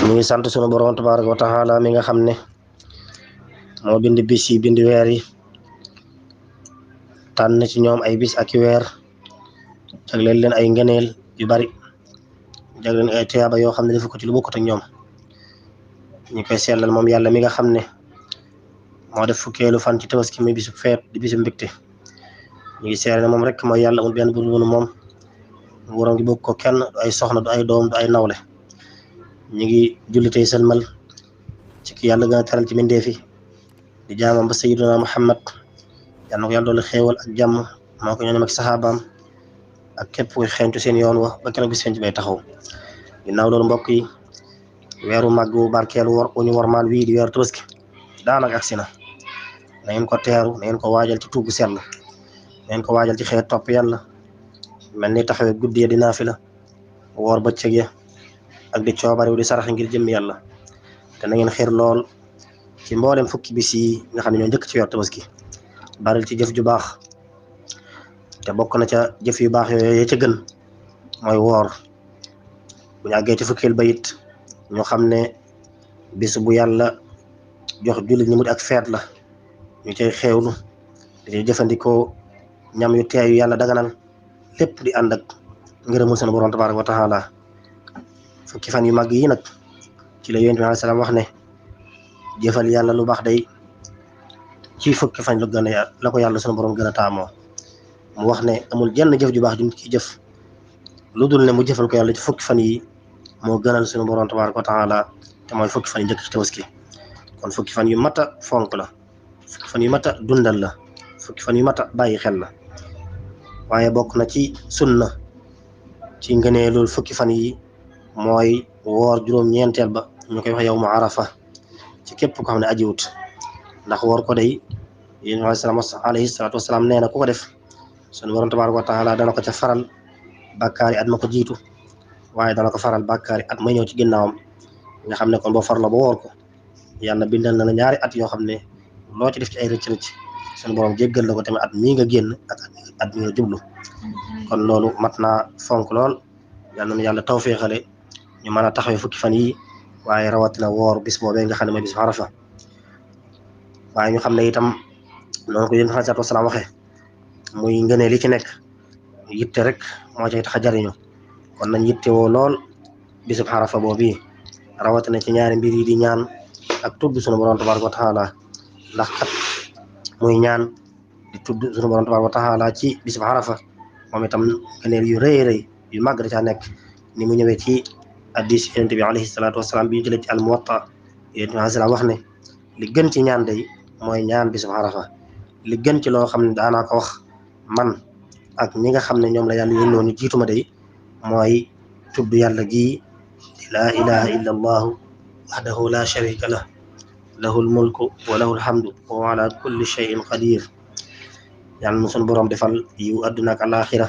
ñu ngi sant sunu borom tabaaraka wa taala mi nga xam ne moo bind bis yi bind weer yi tànn ci ñoom ay bis ak i weer jagleel leen ay ngëneel yu bari jagleel leen ay tiyaaba yoo xam ne defu ko ci lu bokkut ak ñoom ñu koy sellal moom yàlla mi nga xam ne moo def fukkeelu fan ci tabaski muy bisu feet di bisu mbégte ñu ngi seere ne moom rek mooy yàlla amul benn buur moom nguuram gi bokk ko kenn du ay soxna du ay doom du ay nawle ñu ngi julli tey sëlmal ci ki yàlla gën a teral ci mbindeef yi di jaamam ba sayyiduna Muhammad yàlla na ko yàlla doole xéewal ak jàmm moo ko ñooñam ak saxaabaam ak képp kuy xeeñtu seen yoon wa ba keroog bis ci bay taxaw ginnaaw loolu mbokk yi weeru màggu barkeelu ñu warmaal wii di weeru tabaski daanaka agsi na ngeen ko teeru na ngeen ko waajal ci tuubu sell na ngeen ko waajal ci xeet topp yàlla mel ni taxawee guddi ya di naafila woor bëccëg ya ak di coobarewu di sarax ngir jëm yàlla te na ngeen xir lool ci mboolem fukki bis yi nga xam ne ñoo njëkk ci weeru tabaski baril ci jëf ju baax te bokk na ca jëf yu baax yooyu ca gën mooy woor bu ñu àggee ci fukkeel ba it ñu xam ne bis bu yàlla jox jullit ñi mu ak feet la ñu cay xeewlu di jëfandikoo ñam yu teeyu yàlla daganal lépp di ànd ak ngërëmul sunu borom tabaaraka wa taala fukki fan yu mag yi nag ci la yonent bi alayhi salaam wax ne jëfal yàlla lu baax day ci fukki fan la ko yàlla sunu borom gën a taamoo mu wax ne amul jenn jëf ju baax ju nit ki jëf lu dul ne mu jëfal ko yàlla ci fukki fan yi moo gënal sunu borom tabaaraka wa taala te mooy fukki fan yi njëkk ci tabaski kon fukki fan yu mata fonk la fukki fan yu mata dundal la fukki fan yu mata bàyyi xel la waaye bokk na ci sunna ci ngëneelul fukki fan yi mooy woor juróom-ñeenteel ba ñu koy wax yow mu arafa ci képp ko xam ne ajiwut ndax woor ko day yéen alayhi salaatu wasalaam nee na ku ko def sunu borom tabaaraka wa taala dana ko ca faral bàkkaari at ma ko jiitu waaye dana ko faral bàkkaari at ma ñëw ci ginnaawam nga xam ne kon boo farla ba woor ko yàlla bindal na la ñaari at yoo xam ne loo ci def ci ay rëcc-rëcc sunu borom jéggal la ko tamit at mii nga génn ak at mii nga jublu kon loolu mat naa fonk lool yàlla na yàlla tawfeexale ñu mën a taxawee fukki fan yi waaye rawatina woor bis boobee nga xam ne mooy bis Arafa waaye ñu xam ne itam noonu ko yéen salaatu wasalaam waxee muy ngënee li ci nekk yitte rek moo cay tax a jariñu kon nañ yitte woo lool bisub Arafa boobu rawatina ci ñaari mbir yi di ñaan ak tudd sunu borom tabaaraka wa taala ndax kat muy ñaan di tudd sunu borom tabaaraka wa taala ci bisub Arafa moom itam ngëneel yu rëy rëy yu màgg da caa nekk ni mu ñëwee ci hadiis Yonent bi alayhi salaatu wasalaam bi ñu jëlee ci al-Muwatta Yonent bi alayhi salaam wax ne li gën ci ñaan day mooy ñaan bisub Arafa li gën ci loo xam ne daanaa ko wax man ak ñi nga xam ne ñoom la yàlla yónnoo ñu jiituma day mooy tudd yàlla gi laa ilaha illa allahu wahdahu la sharika lah lahul mulku wa lahul hamdu wa huwa ala kulli shay'in qadir yàlla na suñu borom defal yiw àdduna ak alaxira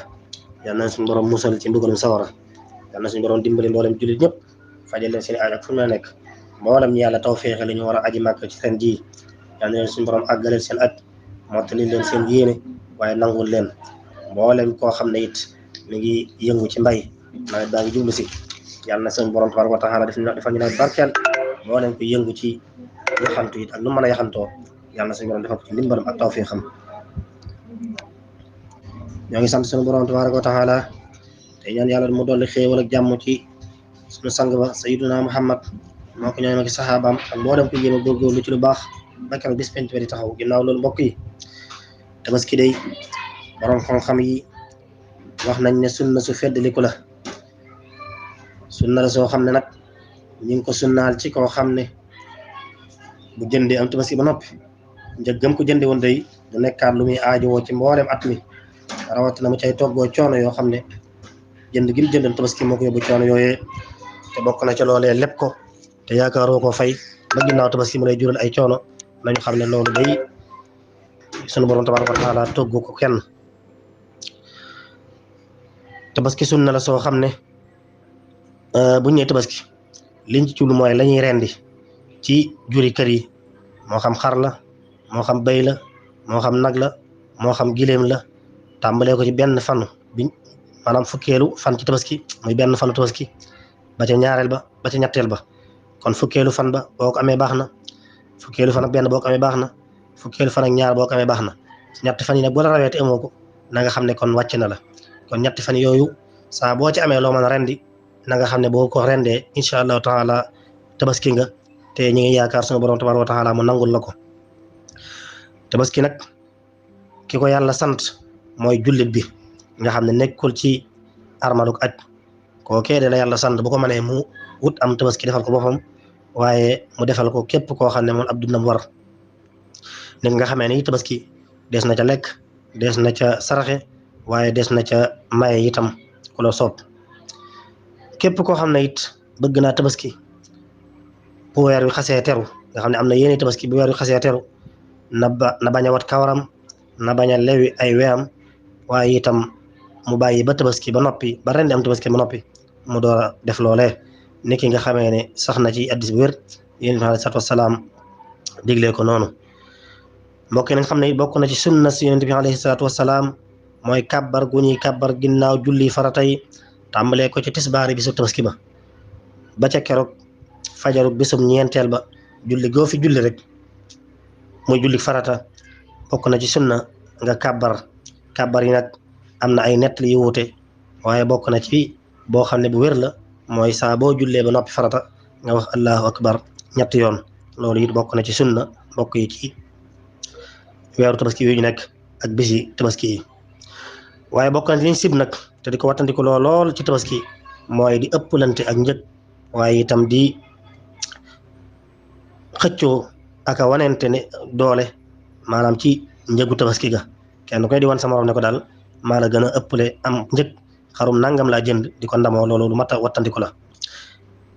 yàlla na suñu borom musal ci mbugalum sawara yàlla na suñu borom dimbali mboolem jullit ñëpp fajal leen seen aaj ak fu mu nekk mboolem ñi yàlla tawfeexe la ñu war a aji màkk ci ren ji yàlla na leen suñu borom àggaleel seen aj mottali leen seen yéene waaye nangul leen mboolem koo xam ne it mi ngi yëngu ci mbay nawet baa ngi jublu si yàlla na suñu borom tabaaraka wa taala defal ñu nawet barkeel mboolem ko yëngu ci yaxantu it ak nu mën a yaxantoo yàlla na suñu borom defal ko ci ndimbalam ak tawfeexam ñoo ngi sant suñu borom tabaaraka wa taala te ñaan yàlla mu dolli xéewal ak jàmm ci suñu sang ba sayyiduna Muhammad moo ko ñooy magi saxaabaam ak mboolem ko jéem a góorgóorlu ci lu baax ba keroog bis penc di taxaw ginnaaw loolu mbokk yi tabaski day borom xam-xam yi wax nañ ne sunna su feddaliku la sunna la soo xam ne nag ñu ngi ko sunnaal ci koo xam ne bu jëndee am tabaski ba noppi njëggam ko jënde woon day du nekkaat lu muy aajowoo ci mboolem at mi rawatina mu cay toggoo coono yoo xam ne jënd gi mu jëndoon tabaski moo ko yóbbu coono yooyee te bokk na ca loolee lépp ko te yaakaaroo ko fay ba ginnaaw tabaski mu lay jural ay coono nañu xam ne loolu day sunu borom tabaaraka wa taala togg ko kenn tabaski sunna la soo xam ne bu ñu nee tabaski liñ ci jublu mooy la ñuy rendi ci juri kër yi moo xam xar la moo xam béy la moo xam nag la moo xam gileem la tàmbalee ko ci benn fanu bi maanaam fukkeelu fan ci tabaski muy benn fanu tabaski ba ca ñaareel ba ba ca ñetteel ba kon fukkeelu fan ba boo ko amee baax na, fukkeelu fan ak benn boo ko amee baax na, fukkeelu fan ak ñaar boo ko amee baax na. ñetti fan yi nag bu la rawee te amoo ko na nga xam ne kon wàcc na la. kon ñetti fan yooyu saa boo ci amee loo mën a rendi na nga xam ne boo ko rendee incha allahu taala tabaski nga, te ñu ngi yaakaar sunu borom tabaaraka wa taala mu nangul la ko. tabaski nag ki ko yàlla sant mooy jullit bi nga xam ne nekkul ci armaluk aj, kookee de la yàlla sant bu ko mënee mu wut am tabaski defal ko boppam, waaye mu defal ko képp koo xam ne moom ab dundam war. nit nga xamee ni tabaski des na ca lekk, des na ca saraxe, waaye des na ca maye itam ku la soob. képp koo xam ne it bëgg naa tabaski bu weer wi xasee teru, nga xam ne am na yéene tabaski bu weer wi xasee teru, na bañ a wat kawaram, na bañ a lewi ay weyam, waaye itam mu bàyyi ba tabaski ba noppi ba rendi am tabaski ba noppi mu door a def loolee. niki nga xamee ne sax na ci addis bu wér yéen bi alayhi salaatu wasalaam diglee ko noonu. mbokk yi nañ xam ne bokk na ci sunna si yonent bi alayhi salaatu wasalaam mooy kàbbar gu ñuy kàbbar ginnaaw julli faratay tàmbalee ko ci tisbaari bisu tabaski ba ca keroog fajaru bisum ñeenteel ba, julli goo fi julli rek muy julli farata bokk na ci sunna nga kàbbar yi nag am na ay nettali yu wuute, waaye bokk na ci boo xam ne bu wér la mooy saa boo jullee ba noppi farata nga wax allahu akbar ñetti yoon. loolu it bokk na ci sunna bokk yi ci weeru tabaski yu ñu nekk ak bisi tabaski yi. waaye bokk na ci liñ sib nag te di ko wattandiku lool ci tabaski mooy di ëpplante ak njëg, waaye itam di xëccoo ak a wanente ne doole maanaam ci njëgu tabaski ga. kenn koy di wan sa morom ne ko daal maa la gën a ëpple am njëg, xarum nangam laa jënd di ko ndamoo, loolu lu mat a wattandiku la.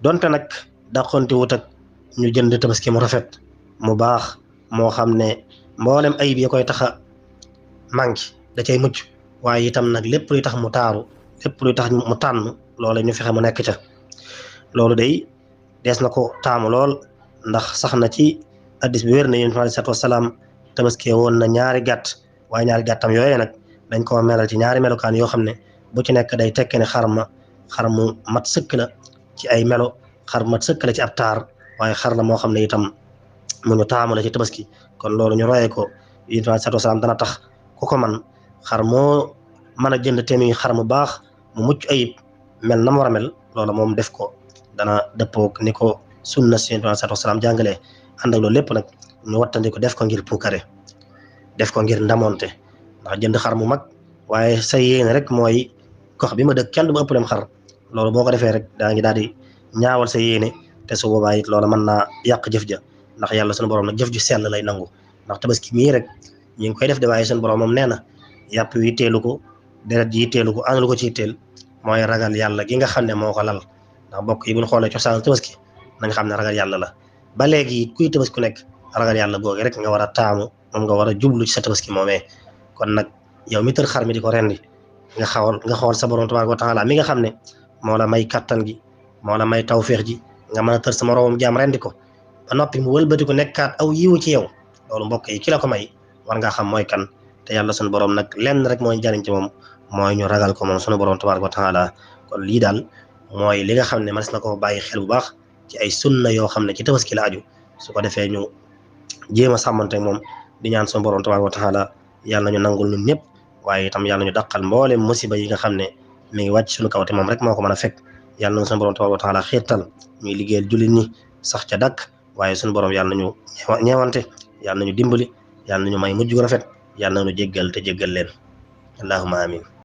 donte nag dàqonte wut ak ñu jënd tabaski mu rafet mu baax moo xam ne mboolem ayib ya koy tax a manqué da cay mucc, waaye itam nag lépp luy tax mu taaru, lépp luy tax mu tànn loola ñu fexe mu nekk ca. loolu day dees na ko taamu lool, ndax sax na ci addis bi wér na yonent bi alayhi salaatu wasalaam tabaski woon na ñaari gàtt, waaye ñaari gàttam yooyee nag dañ ko melal ci ñaari melokaan yoo xam ne bu ci nekk day tekke ne xar mu mat sëkk la ci ay melo, xar mu mat sëkk la ci ab taar, waaye xar la moo xam ne itam mu ñu taamu la ci tabaski. kon loolu ñu royee ko yonent bi alayhi salaatu wasalaam dana tax ku ko man xar moo mën a jënd te muy xar mu baax mu mucc ayib mel na mu war a mel, loola moom def ko dana dëppoog ni ko sunna si yonent bi alayhi salaatu wasalaam jàngalee. ànd ak loolu lépp nag ñu wattandi ko def ko ngir puukare, def ko ngir ndamonte, ndax jënd xar mu mag waaye sa yéene rek mooy gox bi ma dëkk kenn du ma ëppalem xar, loolu boo ko defee rek daa ngi daal di ñaawal sa yéene, te su boobaa it loola mën naa yàq jëf ja, ndax yàlla sunu borom nag jëf ju sell lay nangu. ndax tabaski mii rek ñu ngi koy def de waaye sunu borom moom nee na yàpp wi teelu ko, deret ji teelu ko, àndalu ko ci teel mooy ragal yàlla gi nga xam ne moo ko lal. ndax mbokk yi bu ñu xoolee cosaan tabaski na nga xam ne ragal yàlla la. ba léegi it kuy tabaski ku nekk ragal yàlla googu rek nga war a taamu, moom nga war a jublu ci sa tabaski moomee. kon nag yow mi tër xar mi di ko rendi nga xool sa borom tabaaraka wa taala mi nga xam ne moo la may kattan gi, moo la may tawféex ji nga mën a tër sa moroomam jaam rendi ko ba noppi mu wëlbati ko nekkaat aw yiwu ci yow. loolu mbokk yi ki la ko may war ngaa xam mooy kan, te yàlla sunu borom nag lenn rek mooy jariñ ci moom mooy ñu ragal ko moom sunu borom tabaaraka wa taala. kon lii daal mooy li nga xam ne mas na ko bàyyi xel bu baax ci ay sunna yoo xam ne ci tabaski la aju, su ko defee ñu jéem a sàmmante moom di ñaan sunu borom tabaaraka wa taala yàlla ñu nangul ñun ñëpp, waaye itam yàlla ñu dàqal mboolem musiba yi nga xam ne mi ngi wàcc suñu kaw te moom rek moo ko mën a fekk. yàlla na sunu borom tabaaraka wa taala xiirtal ñuy liggéeyal jullit ñi sax ca dàkk, waaye sunu borom yàlla nañu ñeewante, yàlla nañu dimbali, yàlla nañu may mujj gu rafet, yàlla nañu jéggal te jéggal leen. allahumma amin.